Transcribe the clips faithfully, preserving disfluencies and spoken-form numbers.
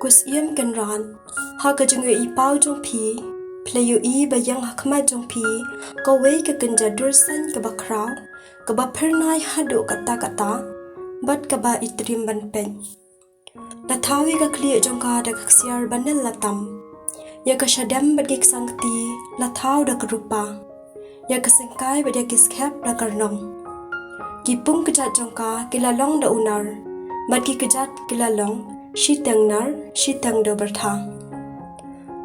Ko Syiem Kynrad, ha ka jingïohi paw jong phi, phi la ïohi ba ïeng ha khmat jong phi kawei ka kynja dur saiñ kaba khraw, kaba phyrnai haduh katta katta, bad kaba itriem ban peit. La thaw ïa ka khlieh jong ka da ka ksiar ba nel la tam. Ïa ka shadem bad ki ksang kti la thaw da ka rupa. Ïa ka syngkai bad ïa ki skhem da ka rnong. Ki pung kjat jong ka ki la long da u nar, bad ki kjat ki la long shiteng nar, shiteng dewbyrtha.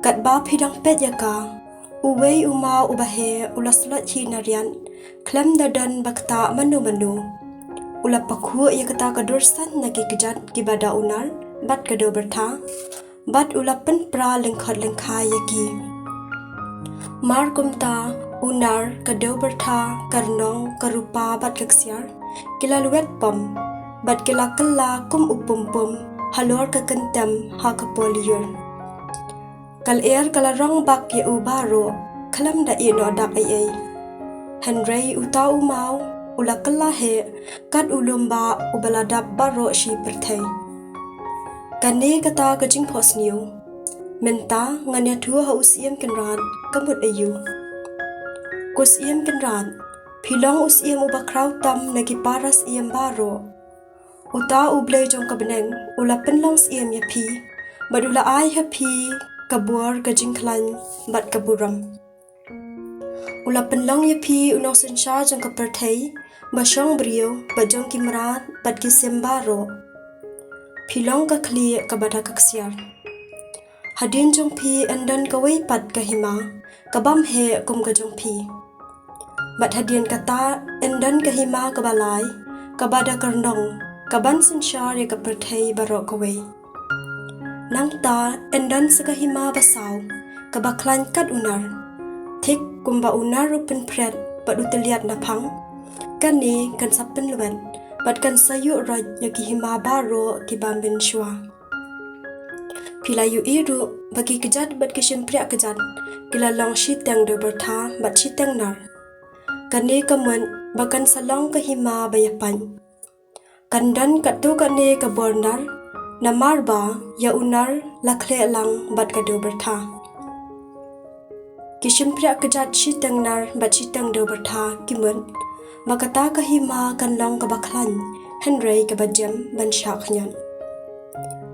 Katba phi dang peit ïa ka, uwei u maw uba heh u la slot hi na riat, khlem da don ba ktah mano mano. U la pakhuh ïa kata ka dur saiñ na ki kjat kiba da u nar bad ka dewbyrtha, bad u la pynpra lyngkhot lyngkhai ïa ki. Mar kumta, u nar, ka dewbyrtha, ka rnong, ka rupa bad ka ksiar, ki la lwet pom, bad ki la kylla kum u pum pum halor ka kyntem ha ka por lyiur. Ka lyer ka la rong bak ïa u baroh, khlem da ïeh noh dak ei ei. Hynrei uta u maw u la kylla heh kat u lum bah uba la dap baroh shi pyrthei. Kane kata ka jingphohsniew. Mynta ngan ïathuh ha u Syiem Kynrad ka mut aïu. Ko Syiem Kynrad, phi long u syiem uba khraw tam na ki para syiem baroh. Uta U Blei jong ka bneng u la pynlong syiem ïa phi, bad u la ai ha phi ka bor, ka jingkhlaiñ bad ka burom. U la pynlong ïa phi u nongsynshar jong ka pyrthei, ba shong briew bad jong ki mrad bad ki sim baroh. Phi long ka khlieh kaba da ka ksiar. Hadien jong phi yn don kawei pat ka hima kabym heh kum ka jong phi. Bad hadien kata yn don ka hima kaba lai, kaba da ka rnong, kaban synshar ïa ka pyrthei baroh kawei. Nangta yn don sa ka hima ba saw, kaba khlaiñ kat u nar. Thik kumba u nar u pynphriat bad u tylliat na phang, kane kan sa pynlwet bad kan sa ïuh roit ïa ki hima baroh kiba mynshuwa. Phi la ïohi ruh ba ki kjat bad ki shympriah kjat ki la long shiteng dewbyrtha bad shiteng nar. Kane ka mut ba kan sa long ka hima ba ïapait. Kan don katto katne ka bor nar, namar ba ïa u nar la khleh lang bad ka dewbyrtha. Ki shympriah kjat shiteng nar bad shiteng dewbyrtha ki mut ba kata ka hima kan long kaba khlaiñ, hynrei kaba jem ban shah khñiot.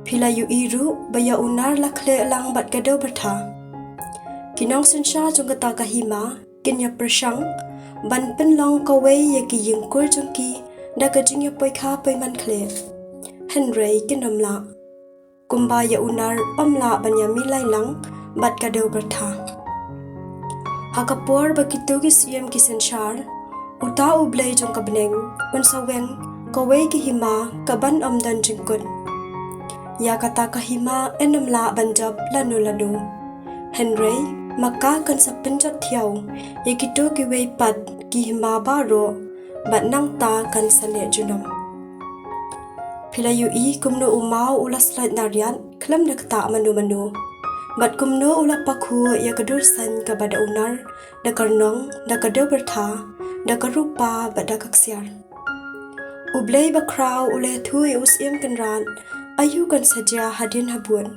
Phi la ïohi ruh ba ïa u nar la khleh lang bad ka dewbyrtha. Ki nongsynshar jong kata ka hima kin ïa pyrshang ban pynlong kawei ïa ki ïingkur jong ki da ka jingïapoikha poiman khleh. Hynrei kin ym lah. Kumba ïa u nar ym lah ban ïa milai lang bad ka dewbyrtha. Ha ka por ba kito ki syiem ki synshar, uta U Blei jong ka bneng un sa weng kawei ka hima kaban ym don jingkut. Ïa kata ka hima yn ym lah ban jop lano lano. Hynrei ma ka kan sa pynjot thiaw ïa kito kiwei pat ki hima baroh, bad nangta kan sa neh junom. Phi la ïohi kumno u maw u la slait na riat khlem da ktah mano mano, bad kumno u la pakhuh ïa ka dur saiñ kaba da u nar, da ka rnong, da ka dewbyrtha, da ka rupa bad da ka ksiar. U Blei bakhraw u la ïathuh ïa u Syiem Kynrad aïu kan sa jia hadien habud.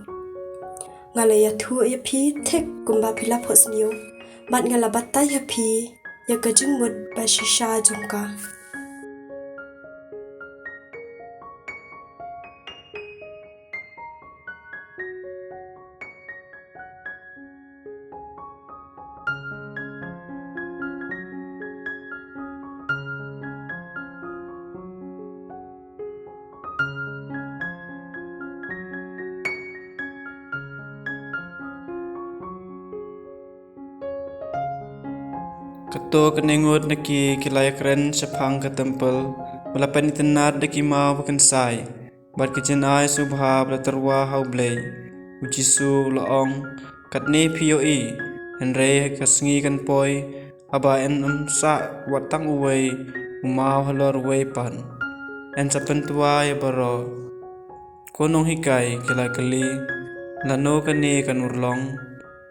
Nga la ïathuh ïa phi thik kumba phi la phohsniew, bad nga la batai ha phi ïa ka jingmut bashisha jong ka. Kato kane ngut na ki ki la ïakren shaphang ka templ, ba la pynitynnad da ki maw ba kynsai, bad ka jingai sngewbha ba la tyrwa ha U Blei. U Jisu u la ong, katne phi ïohi, hynrei ha ka sngi kan poi, haba yn ym sah wat tang uwei u maw halor uwei pat. Yn sa pyntwa ïa baroh. Ko nonghikai, ki la kylli, lano kane kan urlong,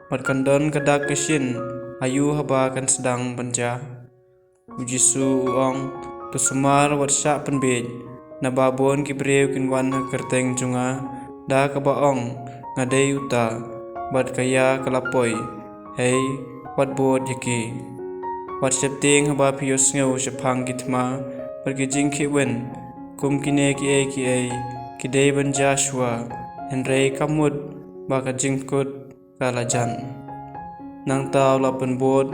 bad kan don ka dak ka shin aïu haba kan sdang ban jia? U Jisu u ong, to sumar wat shah pynbiej, naba bun ki briew kin wan ha ka kyrteng jong nga, da kaba ong, Nga dei uta, bad ka ïa ka la poi. Hei, wat bud ïa ki. Wat sheptieng haba phi ïohsngew shaphang ki thma bad ki jingkhih win, kum kine kiei kiei ki dei ban jia shuwa, hynrei kam mut ba ka jingkut ka la jan. Nangta u la pynbud,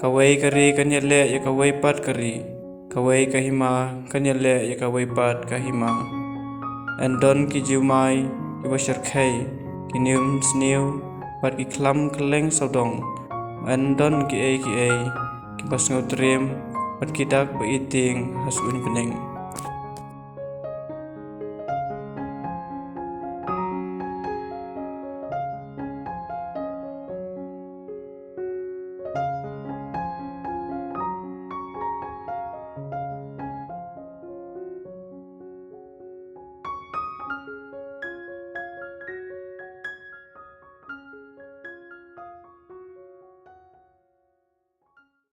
kawei ka ri kan ïaleh ïa kawei pat ka ri, kawei ka hima kan ïaleh ïa kawei pat ka hima. Yn don ki jumai kiba shyrkhei, ki nium sniew bad ki khlam kylleng sawdong. Yn don kiei kiei kiba sngewtriem bad ki dak ba itieng ha suiñ bneng.